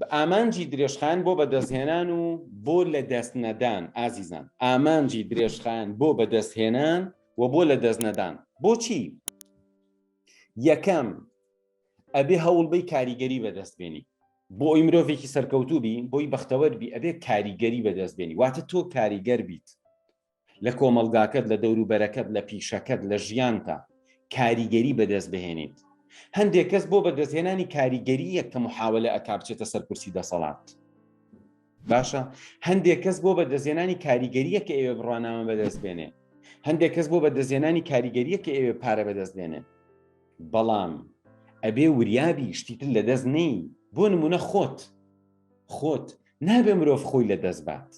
ئامانجی درێژخایەن بۆ بەدەستهێنان و بۆ لەدەستنەدان ئازیزان ئامانجی درێژخایەن بۆ بەدەستهێنان و بۆ لەدەستنەدان بۆچی یەکەم ئەبێ هەوڵبەی کاریگەری بەدەست بێنی بۆ ئەوی مرۆڤێکی سەرکەوتوو بی بۆی بەختەوەر بی ئەبێ کاریگەری بەدەست بێنی واتە تۆ کاریگەر بیت لە کۆمەڵگاکەت لە دەوروبەرەکەت لە پیشەکەت لە ژیانتا کاریگەری بەدەست بهێنیت هەندێک کەس بۆ بەدەستهێنانی کاریگەریەک کە محاولە ئەکا بچێتە سەر کورسی دەسەڵات باشە هەندێک کەس بۆ بەدەستهێنانی کاریگەریە کە ئەوێ بڕوانامە بەدەست بێنێ هەندێک کەس بۆ بەدەستهێنانی کاریگەریە کە ئەوێ پارە بەدەست بێنێ بەڵام ئەبێ وریابی شتی تر لەدەست نەی بۆ نمونە خۆت خۆت نابێ مرۆڤ خۆی لەدەست بات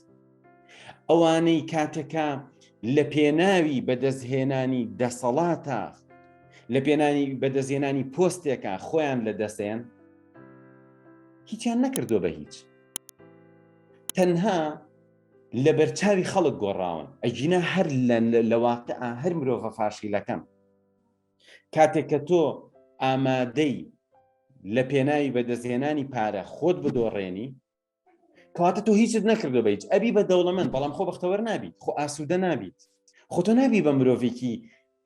ئەوانەی کاتێکە لە پێناوی بەدەستهێنانی دەسەڵاتە لە پێنانی بەدەستهێنانی پۆستێکە خۆیان لە دەستێن هیچیان نەکردووە بە هیچ تەنها لە بەرچاوی خەڵک گۆڕاون ئەگینا هەر لە واقع هەر مرۆڤە فاشیلەکەن کاتێک کە تۆ ئامادەی لە پێناوی بەدەستهێنانی پارە خۆت بدۆڕێنی کەواتە تۆ هیچت نەکردو بە هیچ ئەبی بە دەوڵەمەند بەڵام خۆ بەختەوەر نابیت خۆ ئاسوودە نابیت خۆ تۆ نابی بە مرۆڤێکی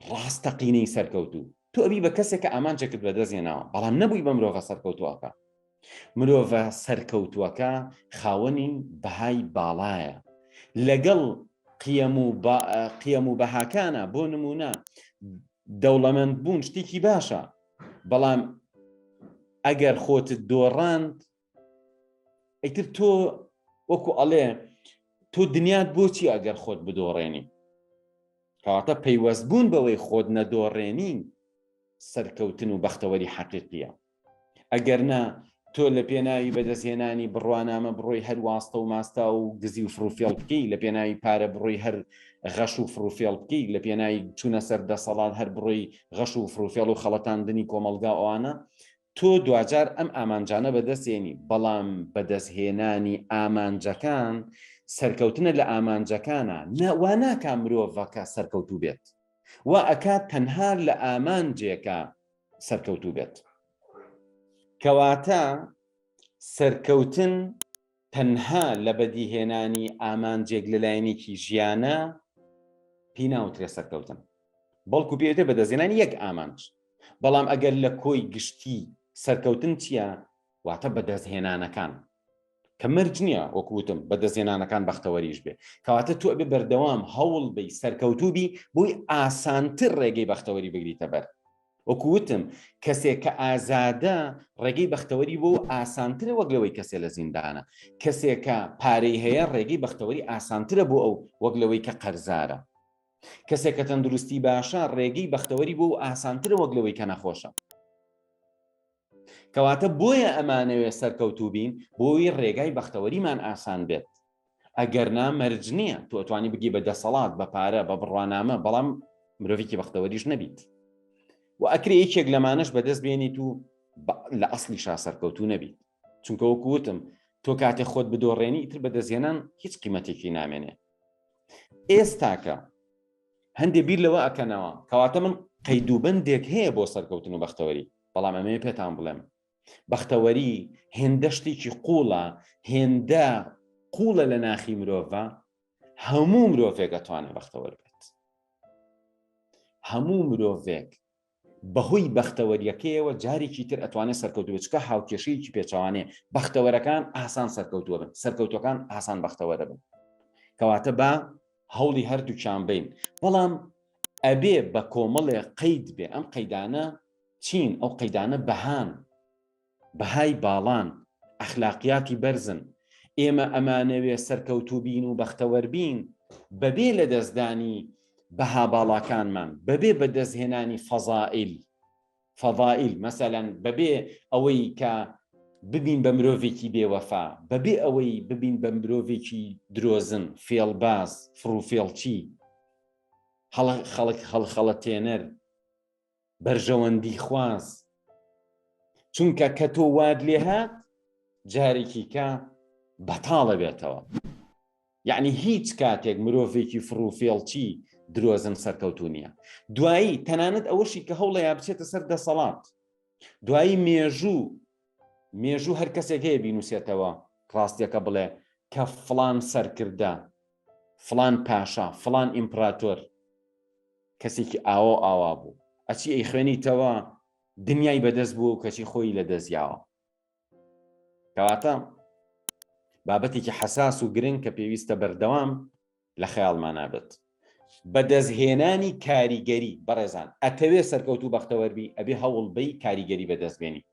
ڕاستەقینەی سەرکەوتوو تۆ ئەبی بە کەسێک کە ئامانجێکت بەدەستهێناوە بەڵام نەبووی بە مرۆڤە سەرکەوتووەکە مرۆڤە سەرکەوتووەکە خاوەنی بەهای باڵایە لەگەڵ قیەم و قیەم و بەهاکانە بۆ نمونە دەوڵەمەند بوون شتێکی باشە بەڵام ئەگەر خۆتت دۆڕاند ئیتر تۆ وەکو ئەڵێ تۆ دنیات بۆچی ئەگەر خۆت بدۆڕێنی کەواتە پەیوەست بوون بەوەی خۆت نەدۆڕێنی سەرکەوتن و بەختەوەری حەقیقیە ئەگەر نا تۆ لە پێناوی بەدەستهێنانی بڕوانامە بڕۆی هەر واستە و ماستا و گزی و فڕوفێڵ بکەی لە پێناوی پارە بڕۆی هەر غەش و فڕوفێڵ بکەی لە پێناوی چوونە سەر دەسەڵات هەر بڕۆی غەش و فڕوفێڵ و خەڵەتاندنی کۆمەڵگا ئەوانە تۆ دواجار ئەم ئامانجانە بەدەستێنی بەڵام بەدەستهێنانی ئامانجەکان سەرکەوتنە لە ئامانجەکانە وا ناکا مرۆڤەکە سەرکەوتوو بێت وا ئەکات تەنها لە ئامانجێکە سەرکەوتوو بێت. کەواتە سەرکەوتن تەنها لە بەدیهێنانی ئامانجێک لە لایەنێکی ژیانە پێی ناوترێ سەرکەوتن، بەڵکو پێوترێ بەدەستهێنانی یەک ئامانج. بەڵام ئەگەر لە کۆی گشتی سەرکەوتن چییە؟ واتە بەدەستهێنانەکان. کە مەرج نییە وەکو وتم بەدەستهێنانەکان بەختەوەریش بێ کەواتە تۆ ئەبێ بەردەوام هەوڵ بەی سەرکەوتوو بی بۆی ئاسانتر ڕێگەی بەختەوەری بگریتە بەر وەکو وتم کەسێک کە ئازادە ڕێگەی بەختەوەری بۆ ئاسانترە وەک لەوەی کەسێ لە زیندانە کەسێک کە پارەی هەیە ڕێگەی بەختەوەری ئاسانترە بۆ ئەو وەک لەوەی کە قەرزارە کەسێک کە تەندروستی باشە ڕێگەی بەختەوەری بۆ ئاسانترە وەک لەوەی کە نەخۆشە کەواتە بۆیە ئەمانەوێ سەرکەوتوو بین بۆی ڕێگای بەختەوەریمان ئاسان بێت ئەگەر نا مەرج نییە تۆ ئەتوانی بگی بە دەسەڵات بە پارە بە بڕوانامە بەڵام مرۆڤێکی بەختەوەریش نەبیت و ئەکرێ یەکێک لەمانەش بەدەست بێنیت و لە ئەسلی شا سەرکەوتوو نەبیت چونکە وەکو وتم تۆ کاتێ خۆت بدۆڕێنی ئیتر بەدەستهێنان هیچ قیمەتێکی نامێنێ ئێستاکە هەندێ بیر لەوە ئەکەنەوە کەواتە من قەیدوبەندێک هەیە بۆ سەرکەوتن و بەختەوەری بەڵام ئەمەوێ پێتان بڵێم بەختەوەری هێندە شتێکی قوڵە هێندە قوڵە لە ناخی مرۆڤە هەموو مرۆڤێک ئەتوانێت بەختەوەر بێت هەموو مرۆڤێک بەهۆی بەختەوەریەکەیەوە جارێکی تر ئەتوانێت سەرکەوتوو بێت چونکە هاوکێشەیەکی پێچەوانەیە بەختەوەرەکان ئاسان سەرکەوتووە بن سەرکەوتوەکان ئاسان بەختەوەرە بن کەواتە با هەوڵی هەردووکیان بین بەڵام ئەبێ بە کۆمەڵێ قەید بێ ئەم قەیدانە چین ئەو قەیدانە بەهان بەهای باڵان، ئەخلاقیاتی بەرزن، ئێمە ئەمانەوێ سەرکەوتوو بین و بەختەوەر بین بەبێ لەدەستدانی بەها باڵاکانمان، بەبێ بەدەستهێنانی فەزائیل، فضائل، مەسەلەن بەبێ ئەوەی کە ببین بە مرۆڤێکی بێوەفا، بەبێ ئەوەی ببین بە مرۆڤێکی درۆزن، فێڵباز، فڕوفێڵچی، هەڵە خەڵک هەڵخەڵەتێنەر، بەرژەوەندی خواز چونکە کە تۆ وات لێهات جارێکی کە بەتاڵە بێتەوە یعنی هیچ کاتێک مرۆڤێکی فڕوفێڵچی درۆزن سەرکەوتو نییە دوایی تەنانەت ئەوەشی کە هەوڵەیە بچێتە سەر دەسەڵات دوایی مێژوو. مێژوو هەر کەسێک هەیە بینوسێتەوە ڕاستیەکە بڵێ کە فڵان سەرکردە، فڵان پاشا، فڵان ئیمپراتۆر کەسێکی ئاوا و ئاوا بوو. ئەچی ئەیخوێنیتەوە دنیای بەدەست بووە و کەچی خۆی لەدەست یاوە. کەواتە بابەتێکی حەساس و گرنگ کە پێویستە بەردەوام لە خەیاڵمانا بێت. بەدەستهێنانی کاریگەری، بەڕێزان ئەتەوێ سەرکەوتوو بەختەوەر بی ئەبێ هەوڵ بەی کاریگەری بەدەست بێنی.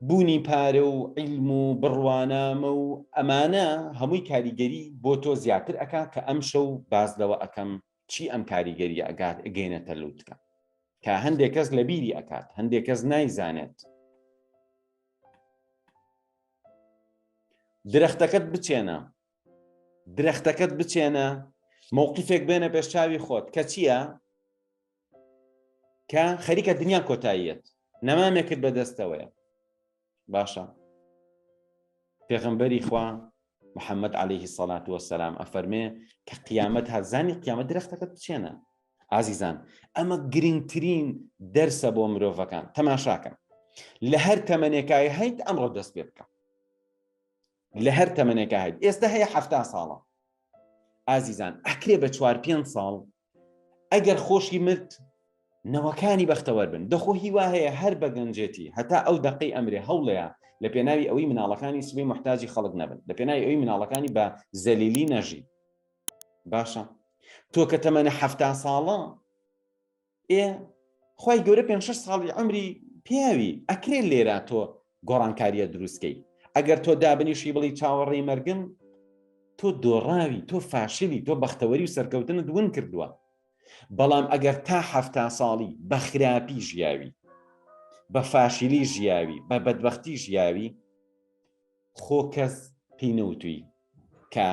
بوونی پارە و عیلم و بڕوانامە و ئەمانە هەمووی کاریگەری بۆ تۆ زیاتر ئەکا کە ئەمشەو باس لەوە ئەکەم چی ئەم کاریگەریە ئەگات ئەگەینەتە لوتکە کە هەندێک کەس لە بیری ئەکات هەندێک کەس نایزانێت. درەختەکەت بچێنە درەختەکەت بچێنە مەوقیفێک بێنە پێش چاوی خۆت کە چییە کە خەریکە دنیا کۆتاییەت نەمامێکت بەدەستەوەیە باشە پێغمبەری خوا محەممەد عليه سەلات وەسەلام ئەفەرمێ کە قیامەت هەرزانی قیامەت درەختەکەت بچێنە ئازیزان ئەمە گرنگترین دەرسە بۆ مرۆڤەکان تەماشاکەن لە هەر تەمەنێکای هەیت ئەمڕۆ دەست پێ بکە لە هەر تەمەنێکا هەیت ئێستا هەیە حەفتا ساڵە ئازیزان ئەکرێ بە چوار پێنج ساڵ ئەگەر خۆشی مرد نەوەکانی بەختەوەر بن دەخۆ هیوا هەیە هەر بە گەنجێتی هەتا ئەو دەقەی ئەمرێ هەوڵەیە لە پێناوی ئەوەی مناڵەکانی سبەی محتاجی خەڵک نەبن لە پێناوی ئەوی مناڵەکانی بە زەلیلی نەژی باشە تۆ کە تەمەنە حەفتا ساڵە ئێ خوای گەورە پێنج شەش ساڵی عەمری پیاوی ئەکرێ لێرا تۆ گۆڕانکاریە دروستکەی ئەگەر تۆ دابنیشی بڵی چاوەڕێی مەرگم تۆ دۆڕاوی تۆ فاشلی تۆ بەختەوەری و سەرکەوتنت ون کردووە بەڵام ئەگەر تا حەفتا ساڵی بە خراپی ژیاوی بە فاشلی ژیاوی بە بەدبەختی ژیاوی خۆ کەس پێی نەوتوی کە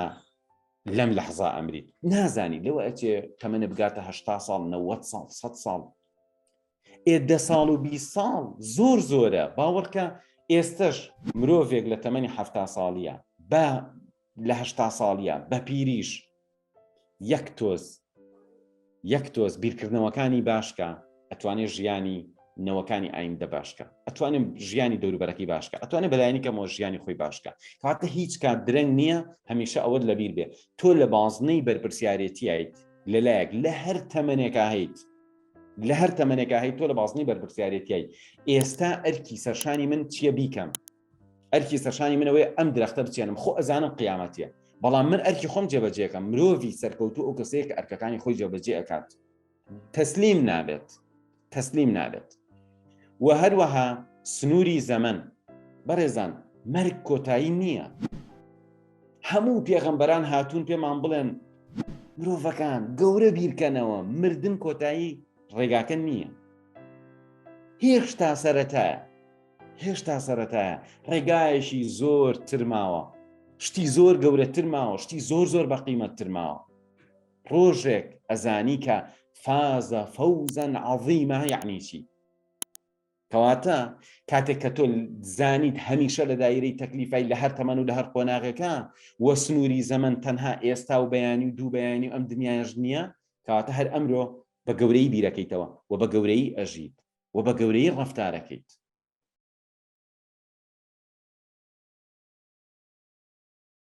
لەم لەحزا ئەمریت نازانی لەوە ئەچێ تەمەنە بگاتە هەشتا ساڵ نەوەد ساڵ سەد ساڵ ئێ دە ساڵ و 20 ساڵ زۆر زۆرە باوەڕکە ئێستش مرۆڤێک لە تەمەنی حەفتا ساڵیە بە لە هەشتا ساڵیە بە پیریش یەک تۆز یەک تۆز بیرکردنەوەکانی باشکە ئەتوانێت ژیانی نەوەکانی ئایندە باشکە ئەتوانێت ژیانی دەوروبەرەکەی باشکە ئەتوانێت بەلایەنی کەمەوە ژیانی خۆی باشکە کاتە هیچ کات درەنگ نییە هەمیشە ئەوەت لەبیر بێ تۆ لە بازنەی بەرپرسیارێتیایت لەلایەک لە هەر تەمەنێکا هەیت لە هەر تەمەنێکا هەیت تۆ لە بازنەی بەرپرسیارێتیای ئێستا ئەرکی سەرشانی من چییە بیکەم ئەرکی سەرشانی من ئەوەیە ئەم درەختە بچێنم خۆ ئەزانم قیامەتیە بەڵام من ئەرکی خۆم جێبەجێکەم مرۆڤی سەرکەوتوو ئەو کەسەیە کە ئەرکەکانی خۆی جێبەجێ ئەکات تەسلیم نابێت تەسلیم نابێت و هەروەها سنووری زەمن بەڕێزان مەرگ کۆتایی نییە هەموو پێغەمبەران هاتوون پێمان بڵێن مرۆڤەکان گەورە بیرکەنەوە مردن کۆتایی ڕێگاکە نییە هێشتا سەرەتایە هێشتا سەرەتایە ڕێگایەکی زۆر ترماوە شتی زۆر گەورەتر ماوە شتی زۆر زۆر بەقیمەت ترماوە ڕۆژێک ئەزانی کە فازە فەوزەن عەظیمە یعنی چی کەواتە کاتێک کە تۆ زانیت هەمیشە لە دایرەی تەکلیفای لە هەر تەمەن و لە هەر قۆناغێکە وە سنووری زەمن تەنها ئێستا و بەیانی و دوو بەیانی و ئەم دنیایش نییە کەواتە هەر ئەمرۆ بە گەورەی بیرەکەیتەوە و بە گەورەی ئەژیت و بە گەورەی ڕەفتارەکەیت.